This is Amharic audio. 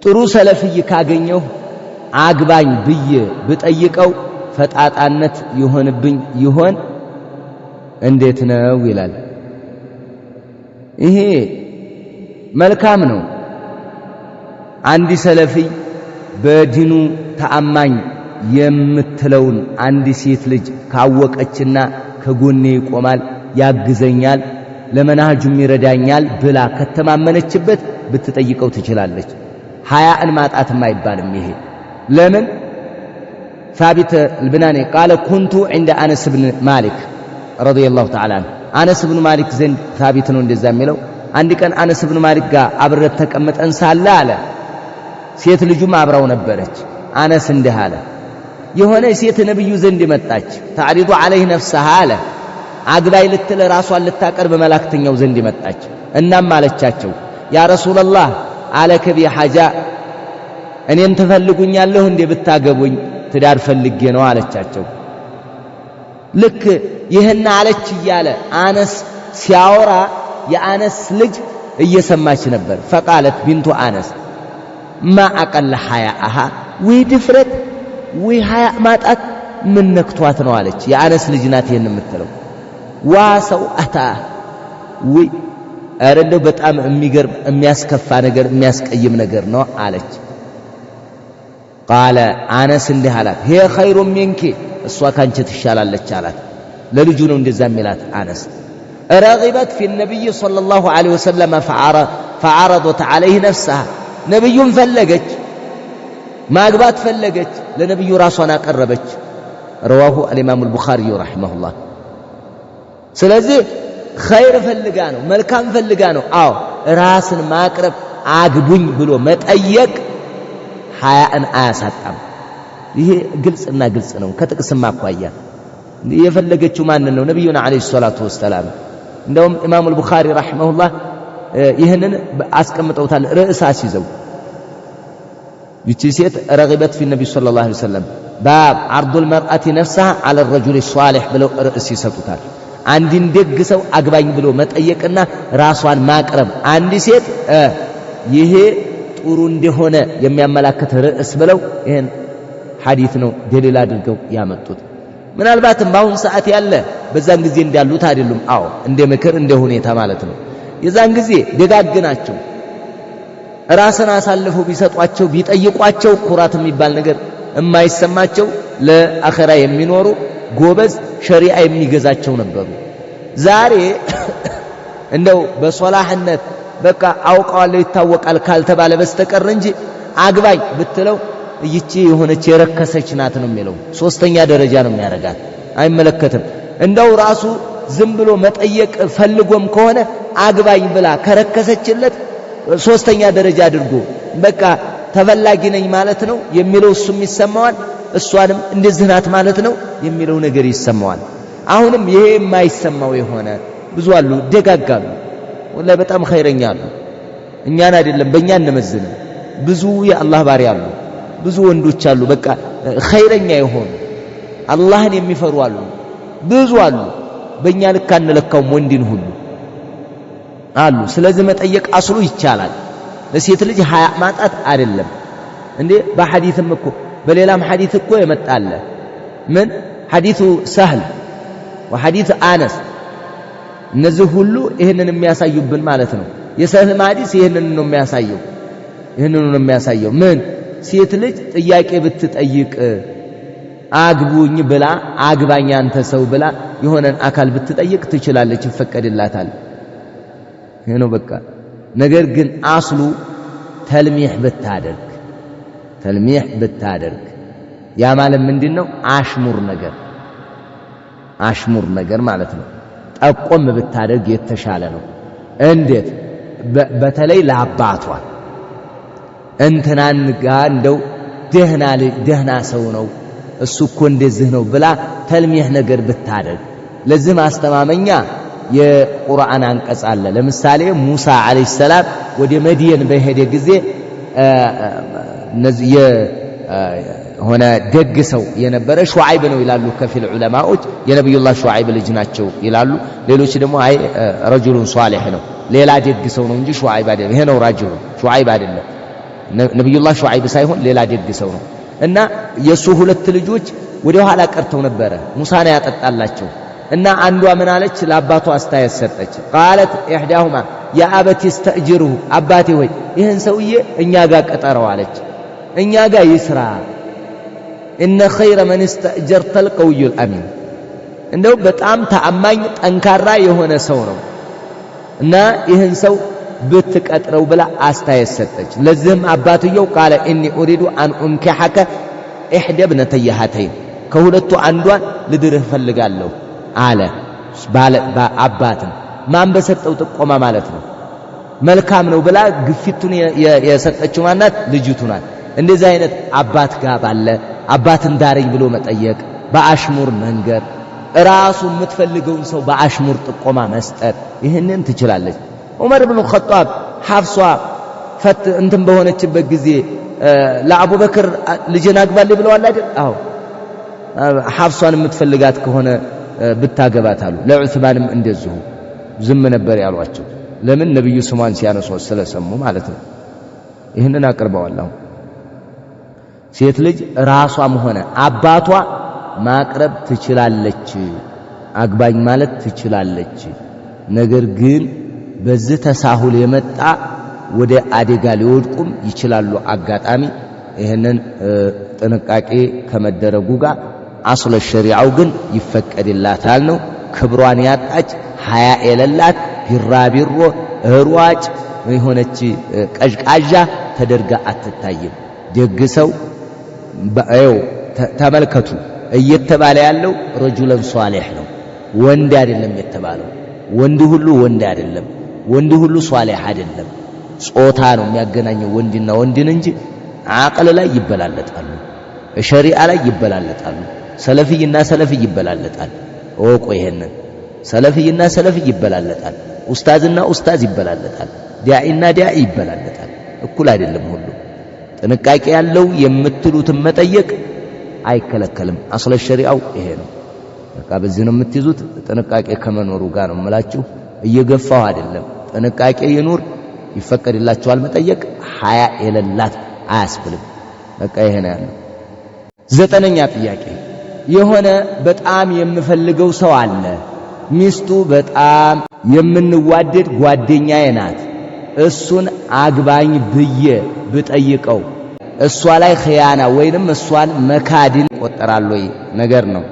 ጥሩ ሰለፍይ ካገኘሁ አግባኝ ብዬ ብጠይቀው ፈጣጣነት ይሆንብኝ ይሆን? እንዴት ነው ይላል። ይሄ መልካም ነው። አንድ ሰለፍይ በዲኑ ተአማኝ የምትለውን አንድ ሴት ልጅ ካወቀችና ከጎኔ ይቆማል፣ ያግዘኛል፣ ለመናህጁም ይረዳኛል ብላ ከተማመነችበት ብትጠይቀው ትችላለች። ሀያእን ማጣትም አይባልም። ይሄ ለምን ثابت البناني قال كنت عند أنس بن مالك رضي الله تعالى عنه። አነስ ብን ማሊክ ዘንድ ثابት ነው እንደዛ የሚለው። አንድ ቀን አነስ ብን ማሊክ ጋር አብረን ተቀምጠን ሳለ አለ፣ ሴት ልጁም አብራው ነበረች። አነስ እንዲህ አለ፣ የሆነ ሴት ነብዩ ዘንድ መጣች። تعرض عليه نفسها አለ፣ አግባይ ልትል ራሷን ልታቀርብ መላእክተኛው ዘንድ መጣች። እናም አለቻቸው፣ يا رسول الله ألك بي حاجة፣ እኔን ትፈልጉኛለሁ እንዴ? ብታገቡኝ ትዳር ፈልጌ ነው አለቻቸው። ልክ ይህን አለች እያለ አነስ ሲያወራ የአነስ ልጅ እየሰማች ነበር። فقالت بنت أنس ما أقل حياءها፣ ወይ ድፍረት ወይ ሀያ ማጣት ምን ነክቷት ነው አለች። የአነስ ልጅ ናት ይህን የምትለው። ዋ ሰው አታ ወይ ኧረ እንደው በጣም የሚገርም የሚያስከፋ ነገር የሚያስቀይም ነገር ነው አለች። قال አነስ እንዲህ አላት፣ هي خير منك፣ እሷ ካንቺ ትሻላለች አላት። ለልጁ ነው እንደዛ የሚላት አነስ። رغبت في النبي صلى الله عليه وسلم فعرضت عليه نفسها፣ ነቢዩን ፈለገች፣ ማግባት ፈለገች፣ ለነቢዩ ራሷን አቀረበች። رواه الإمام البخاري رحمه الله። ስለዚህ ኸይር ፈልጋ ነው፣ መልካም ፈልጋ ነው። አዎ ራስን ማቅረብ አግቡኝ ብሎ መጠየቅ ሀያእን አያሳጣም። ይሄ ግልጽና ግልጽ ነው። ከጥቅስም አኳያ የፈለገችው ማንን ነው? ነቢዩና عليه الصلاة والسلام። እንደውም ኢማሙ አልቡኻሪ رحمه الله ይህንን አስቀምጠውታል ርዕስ አስይዘው። ይቺ ሴት رغبت في النبي صلى الله عليه وسلم باب عرض المرأة نفسها على الرجل الصالح ብለው ርዕስ ይሰጡታል። አንድን ደግ ሰው አግባኝ ብሎ መጠየቅና ራሷን ማቅረብ አንድ ሴት ይሄ ጥሩ እንደሆነ የሚያመላክት ርዕስ ብለው ይህን ሐዲት ነው ደሊል አድርገው ያመጡት። ምናልባትም በአሁን ሰዓት ያለ በዛን ጊዜ እንዳሉት አይደሉም። አዎ እንደ ምክር እንደ ሁኔታ ማለት ነው። የዛን ጊዜ ደጋግ ናቸው። ራስን አሳልፈው ቢሰጧቸው ቢጠይቋቸው ኩራት የሚባል ነገር የማይሰማቸው ለአኸራ የሚኖሩ ጎበዝ ሸሪዓ የሚገዛቸው ነበሩ። ዛሬ እንደው በሶላህነት በቃ አውቀዋለሁ ይታወቃል ካልተባለ በስተቀር እንጂ አግባኝ ብትለው ይቺ የሆነች የረከሰች ናት ነው የሚለው። ሶስተኛ ደረጃ ነው የሚያደርጋት። አይመለከትም። እንደው ራሱ ዝም ብሎ መጠየቅ ፈልጎም ከሆነ አግባኝ ብላ ከረከሰችለት ሶስተኛ ደረጃ አድርጎ በቃ ተፈላጊ ነኝ ማለት ነው የሚለው እሱም ይሰማዋል፣ እሷንም እንደዚህ ናት ማለት ነው የሚለው ነገር ይሰማዋል። አሁንም ይሄ የማይሰማው የሆነ ብዙ አሉ፣ ደጋጋሉ፣ ወላሂ በጣም ኸይረኛ አሉ። እኛን አይደለም በእኛ እንመዝንም። ብዙ የአላህ ባሪያ አሉ፣ ብዙ ወንዶች አሉ፣ በቃ ኸይረኛ የሆኑ አላህን የሚፈሩ አሉ፣ ብዙ አሉ። በእኛ ልክ አንለካውም ወንድን ሁሉ አሉ። ስለዚህ መጠየቅ አስሉ ይቻላል። ለሴት ልጅ ሀያ ማጣት አይደለም እንዴ። በሐዲትም እኮ በሌላም ሐዲት እኮ የመጣለ ምን ሐዲቱ ሰህል ወሐዲት አነስ እነዚህ ሁሉ ይህንን የሚያሳዩብን ማለት ነው። የሰህልም ሐዲስ ይህንን ነው የሚያሳየው። ይህንን ነው የሚያሳየው። ምን ሴት ልጅ ጥያቄ ብትጠይቅ አግቡኝ ብላ አግባኝ አንተ ሰው ብላ የሆነን አካል ብትጠይቅ ትችላለች፣ ይፈቀድላታል። ይሄ ነው በቃ። ነገር ግን አስሉ ተልሚህ ብታደርግ ተልሚህ ብታደርግ ያ ማለት ምንድን ነው? አሽሙር ነገር አሽሙር ነገር ማለት ነው። ጠቆም ብታደርግ የተሻለ ነው። እንዴት? በተለይ ለአባቷ እንትናን ጋ እንደው ደህና ሰው ነው እሱ እኮ እንደዚህ ነው ብላ ተልሚህ ነገር ብታደርግ። ለዚህ ማስተማመኛ የቁርአን አንቀጽ አለ። ለምሳሌ ሙሳ ዓለይሂ ሰላም ወደ መድየን በሄደ ጊዜ እነዚህ የሆነ ደግ ሰው የነበረ ሹዓይብ ነው ይላሉ ከፊል ዑለማዎች፣ የነቢዩላህ ሹዓይብ ልጅ ናቸው ይላሉ። ሌሎች ደግሞ አይ رجل صالح ነው ሌላ ደግ ሰው ነው እንጂ ሹዓይብ አይደለም። ይሄ ነው ራጅሉ፣ ሹዓይብ አይደለም። ነብዩላህ ሹዓይብ ሳይሆን ሌላ ደግ ሰው ነው። እና የሱ ሁለት ልጆች ወደ ኋላ ቀርተው ነበረ። ሙሳና ያጠጣላቸው እና አንዷ ምን አለች? ለአባቷ አስተያየት ሰጠች። قالت إحداهما يا أبت استأجره፣ አባቴ ሆይ ይህን ሰውዬ እኛ ጋር ቅጠረው አለች። እኛ ጋር ይስራ። إن خير من استأجرت القوي الأمين፣ እንደው በጣም ተአማኝ ጠንካራ የሆነ ሰው ነው እና ይህን ሰው ብትቀጥረው ብላ አስተያየት ሰጠች። ለዚህም አባትየው قال إني أريد أن أنكحك إحدى ابنتي هاتين፣ ከሁለቱ አንዷን ልድርህ እፈልጋለሁ አለ። አባትም ማን በሰጠው ጥቆማ ማለት ነው። መልካም ነው ብላ ግፊቱን የሰጠችው ማናት? ልጅቱ ናት። እንደዚህ አይነት አባት ጋር ባለ አባትን ዳረኝ ብሎ መጠየቅ፣ በአሽሙር መንገር፣ ራሱ የምትፈልገውን ሰው በአሽሙር ጥቆማ መስጠት፣ ይህንን ትችላለች። ዑመር ብኑ ኸጣብ ሐፍሷ ፈት እንትን በሆነችበት ጊዜ ለአቡበክር ልጅን አግባልኝ ብለዋል አይደል? አዎ፣ ሐፍሷን የምትፈልጋት ከሆነ ብታገባት አሉ። ለዑስማንም እንደዚሁ ዝም ነበር ያሏቸው። ለምን? ነብዩ ስሟን ሲያነሱ ስለሰሙ ማለት ነው። ይህንን አቅርበዋል። አሁን ሴት ልጅ ራሷም ሆነ አባቷ ማቅረብ ትችላለች፣ አግባኝ ማለት ትችላለች። ነገር ግን በዚህ ተሳሁል የመጣ ወደ አደጋ ሊወድቁም ይችላሉ። አጋጣሚ ይህንን ጥንቃቄ ከመደረጉ ጋር አስለ ሸሪዓው ግን ይፈቀድላታል ነው። ክብሯን ያጣች፣ ሀያ የሌላት፣ ቢራቢሮ ሯጭ የሆነች ቀዥቃዣ ተደርጋ አትታይም። ደግ ሰው በአዩ ተመልከቱ፣ እየተባለ ያለው رجلا صالح ነው። ወንድ አይደለም የተባለው። ወንድ ሁሉ ወንድ አይደለም። ወንድ ሁሉ ሷሊህ አይደለም። ጾታ ነው የሚያገናኘው ወንድና ወንድን እንጂ አቅል ላይ ይበላለጣሉ፣ ሸሪዓ ላይ ይበላለጣሉ። ሰለፊይና ሰለፊይ ይበላለጣል። እወቁ ይሄንን። ሰለፊይና ሰለፊይ ይበላለጣል። ኡስታዝና ኡስታዝ ይበላለጣል። ዳዒና ዳዒ ይበላለጣል። እኩል አይደለም ሁሉ። ጥንቃቄ ያለው የምትሉትን መጠየቅ አይከለከልም። አስለ ሸሪዓው ይሄ ነው። በቃ በዚህ ነው የምትይዙት። ጥንቃቄ ከመኖሩ ጋር ነው የምላችሁ። እየገፋው አይደለም። ጥንቃቄ ይኑር። ይፈቀድላችኋል መጠየቅ። ሀያ የሌላት አያስብልም። በቃ ይሄ ነው ያለው። ዘጠነኛ ጥያቄ፣ የሆነ በጣም የምፈልገው ሰው አለ። ሚስቱ በጣም የምንዋደድ ጓደኛዬ ናት። እሱን አግባኝ ብዬ ብጠይቀው እሷ ላይ ኽያና ወይንም እሷን መካድን ቆጠራል ወይ ነገር ነው።